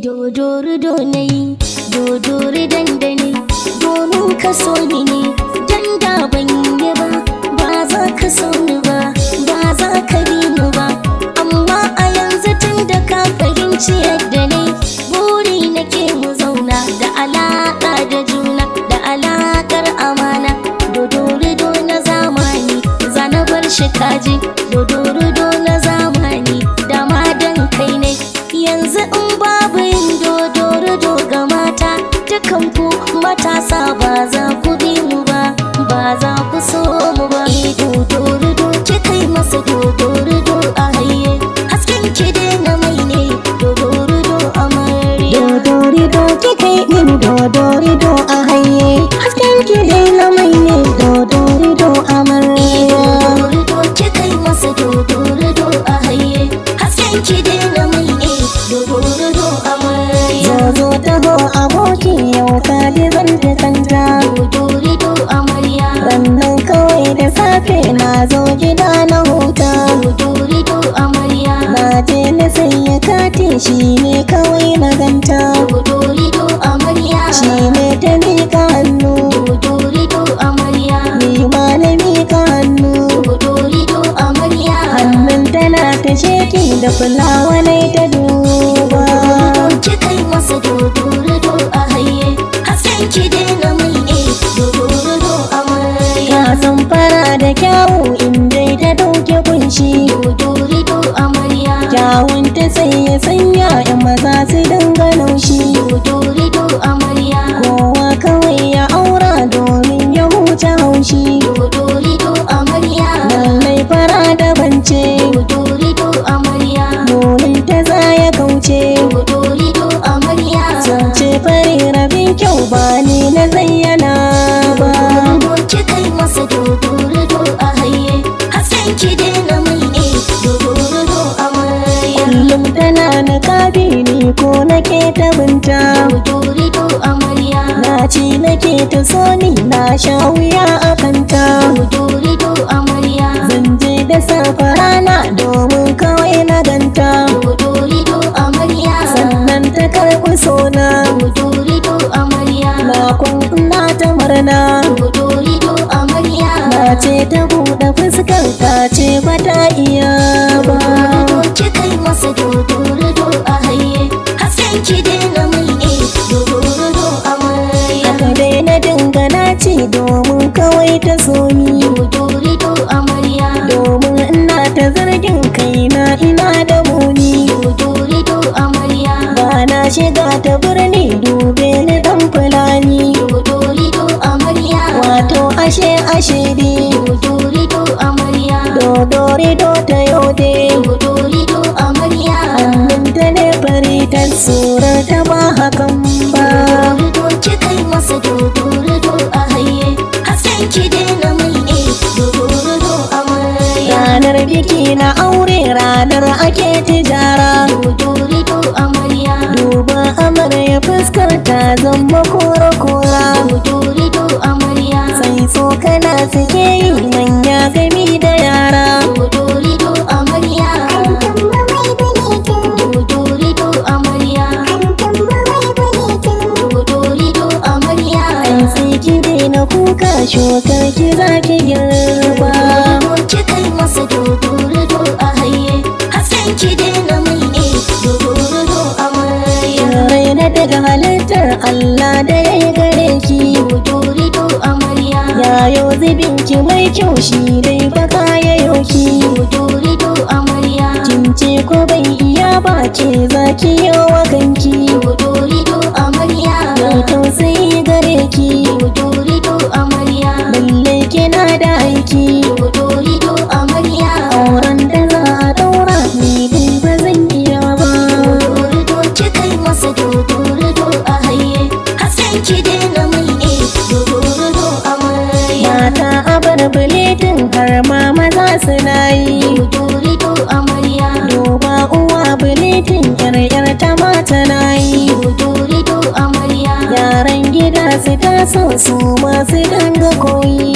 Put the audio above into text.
Dodorido na yi, dodori dandane, domin ka so ni ne, dan da ban yi ba, ba za ka so ni ba, ba za ka bi ni ba. Amma a yanzu tun da ka fahimci yadda ne, buri nake mu zauna da alaƙa da juna, da alaƙar amana. Dodorido na zamani, zana bar shi kaji, dodorido na zamani, dama dan kai ne. Yanzu in babu yin dodorido ga mata, dukanku matasa ba za ku bi mu ba, ba za ku so mu ba. Dodorido ki kai masa dodorido a haye, hasken ki na mai ne, dodorido amarya. Dodorido kika yi min dodorido a haye, hasken ki dai na mai ne, dodorido amarya. Dodorido ki kai masa dodorido a haye, hasken ki na mai ne, dodorido amarya. Zo zo taho aboki, yau ka ji zan ta kanta. Dodorido amarya. Rannan kawai da safe na zo gida na huta. Dodorido amarya. Na je na sanya kati, shi ne kawai na ganta. Dodorido amarya. Shi ne ta miƙa hannu. Dodorido amarya. Ni ma na miƙa hannu. Dodorido amarya. Hannun tana ta sheki da fulawa na ta duba. Dodorido ki kai masa dodorido a haye, hasken ki na mai ne, dodorido amarya. Ka san fara da kyawu in dai ta dauke kunshi. Dodorido amarya. Kyawun ta sai ya sanya 'yan maza su dinga naushi. Dodorido amarya. Kowa kawai ya aura domin ya huce haushi. Dodorido amarya. Lallai fara da bance. Dodorido amarya. Munin ta za ya kauce. Dodorido amarya. Sun ce fari rabin kyau, ba ni na zayyana ba. Dodorido ki kai masa dodorido a haye, hasken ki na mai ne, dodorido amarya. Kullum tana na kabi ni ko nake ta binta. Dodorido amarya. Na ci nake ta so ni, na sha wuya a kanta. Dodorido amarya. Zan je da safe rana domin kawai na ganta. Dodorido amarya. Sannan ta karɓi sona. Dodorido amarya. Na ina ta murna. Dodorido amarya. Na ce ta buɗe fuskar, ta ce ba ta iya ba. Dodorido ki kai masa dodorido a haye, hasken ki na mai ne, dodorido amarya. Aka daina dingana ci domin kawai ta so ni. Dodorido amarya. Domin ina ta zargin kaina ina da muni. Dodorido amarya. Ba na shiga ta birni, dube ni dan fulani. Dodorido amarya. Wato ashe ashe dai. Dodorido amarya. Dodorido ta yaude. Dodorido amarya. Hannunta ne fari ta surar ta ba hakan ba. Dodorido ki kai masa dodorido a haye, hasken ki na mai ne, dodorido amarya. Ranar biki na aure, ranar ake tijara. Dodorido amarya. Duba amarya, fuskar ta zama kora-kora. Dodorido amarya. Sai tsokana suke yi manya gami da yara. Dodorido amarya. Dodorido amarya. Dodorido amarya. Ai sai ki daina kuka, shukar ki za ki girba. Dodorido ki kai masa dodorido a haye, hasken ki na mai ne, dodorido amarya. Raina daga halittar Allah da ya yi gare ki. Dodorido amarya. Yayo zubin ki mai kyau, shi dai baka ya yoki. Dodorido amarya. Kin ce ko bai iya ba, ke za ki yi wa kanki. Dodorido amarya. Mai tausayi gare ki. Dodorido amarya. Lalle kina da aiki. Dodorido amarya. Auren da za a daura ni dai ba zan iya ba. Dodorido ki kai masa dodorido a haye, hasken ki na mai ne, dodorido amarya. Mata a bar biletin, har ma maza suna yi. Dodorido amarya. Duba uwa biletin, yar yar ta mata na yi. Dodorido amarya. Yaran gida su taso su masu danga koyi.